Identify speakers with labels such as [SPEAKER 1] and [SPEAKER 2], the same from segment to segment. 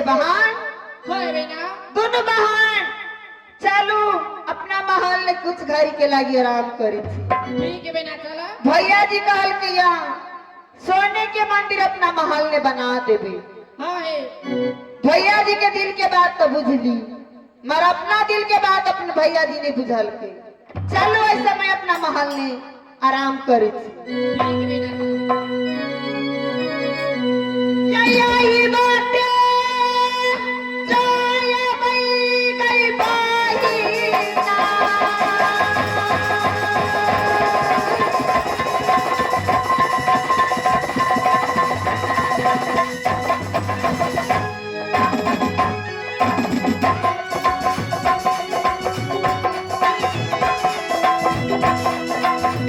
[SPEAKER 1] बहन।
[SPEAKER 2] हाँ बहना।
[SPEAKER 1] दोनों बहन चलू अपना महल में कुछ घड़ी के लागी आराम करी थी।
[SPEAKER 2] ठीक है बहना चला।
[SPEAKER 1] भैया जी कहल के यहाँ सोने के मंदिर अपना महल ने बना देबे।
[SPEAKER 2] हाँ है।
[SPEAKER 1] भैया जी के दिल के बात तो बुझली, मगर अपना दिल के बात अपने भैया जी ने बुझल के। चलो ऐसा मैं अपना महल ने आराम करी थी।
[SPEAKER 2] ठीक है बहना।
[SPEAKER 1] जय बाटे जय बई गई बहिना।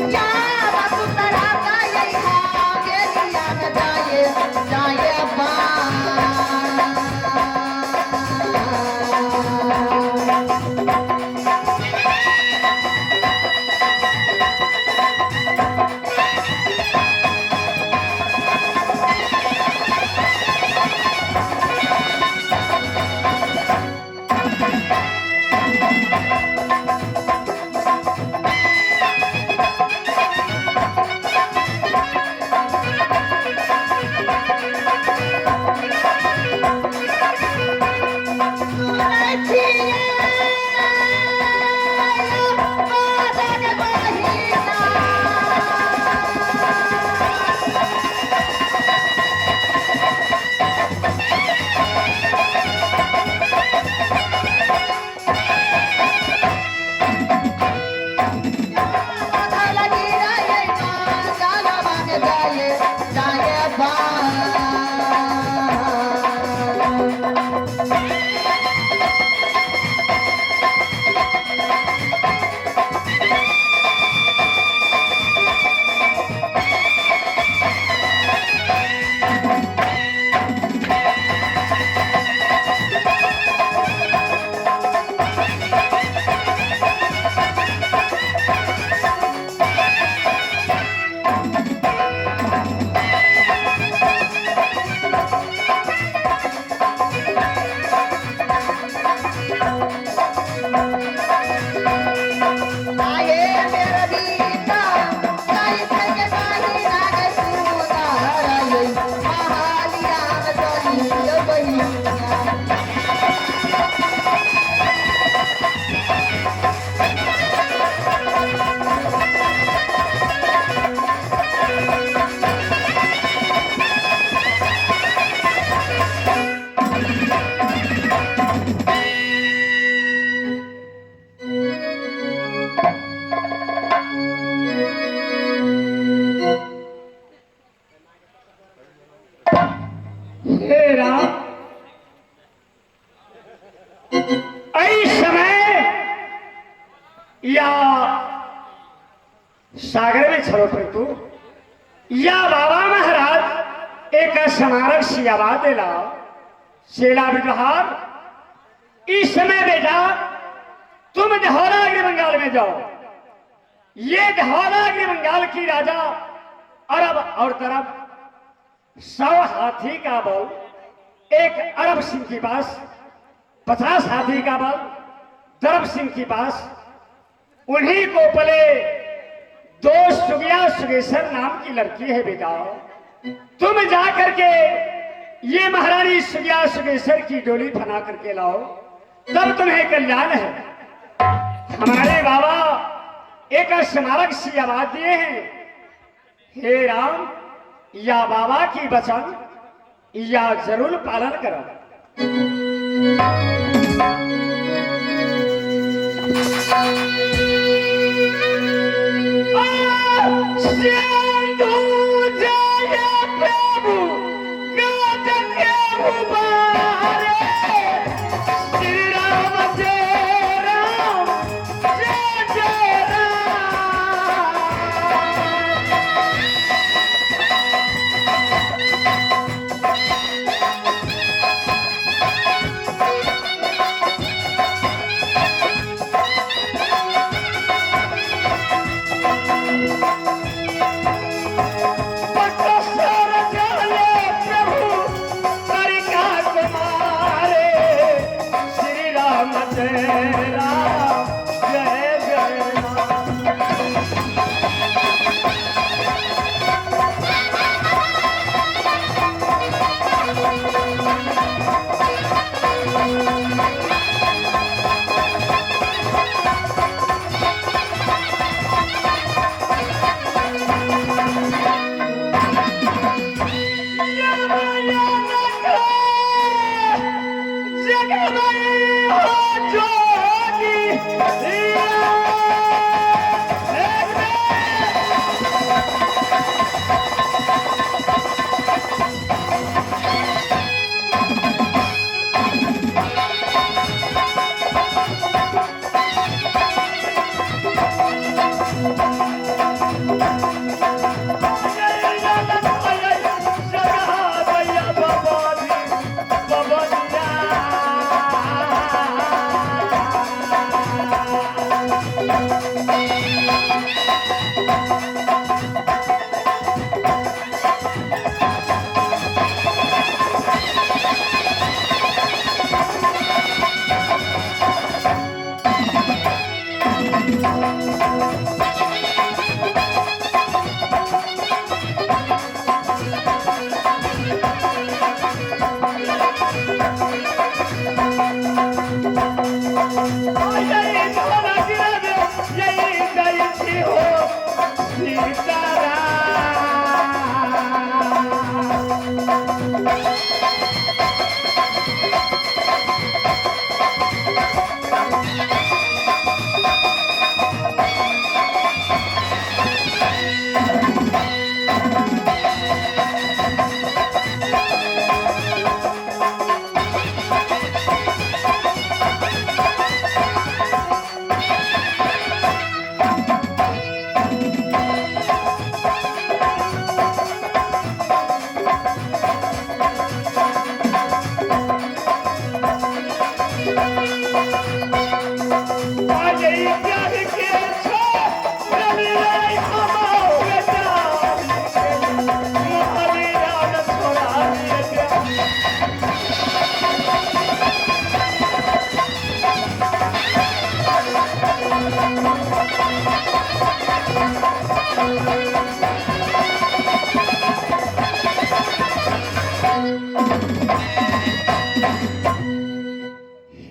[SPEAKER 1] या वसुंधरा का यही गेलिया न जाए जाए बा। आये मेरा बीता साई साई के साई नाग सुनार ये महालिया चली बहिया।
[SPEAKER 3] हे राम, ऐ समय या सागर में छलो प्रभु या बाबा महाराज एक स्मारक सियावा देला सेला विहार। इस समय बेटा तुम धौलागिरी बंगाल में जाओ। ये धौलागिरी बंगाल की राजा अरब और तरब 100 हाथी का बल एक अरब सिंह के पास, 50 हाथी का बल दरब सिंह के पास, उन्हीं को पले 2 सुगिया सुगेश्वर नाम की लड़की है बेटा। तुम जा करके ये महारानी सुगिया सुगेश्वर की डोली फना करके लाओ, तब तुम्हें कल्याण है। हमारे बाबा एक स्मारक सी आवाज दिए हैं। हे राम, या बाबा की वचन या जरूर पालन करो। सिंधु जय प्रभु गाजन के उबारे, श्री राम जय राम जय जय राम। राम जय जय राम।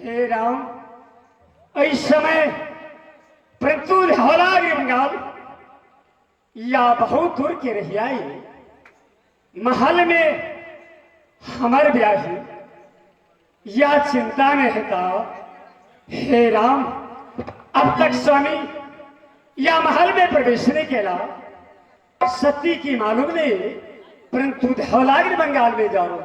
[SPEAKER 3] हे राम, इस समय परंतु धौलागिरी बंगाल या बहुत दूर के रहियाई महल में हमार ब्याही या चिंता में है। हे राम, अब तक स्वामी या महल में प्रवेश नहीं केला, सती की मालूम नहीं, परंतु धौलागिरी बंगाल में जाओ।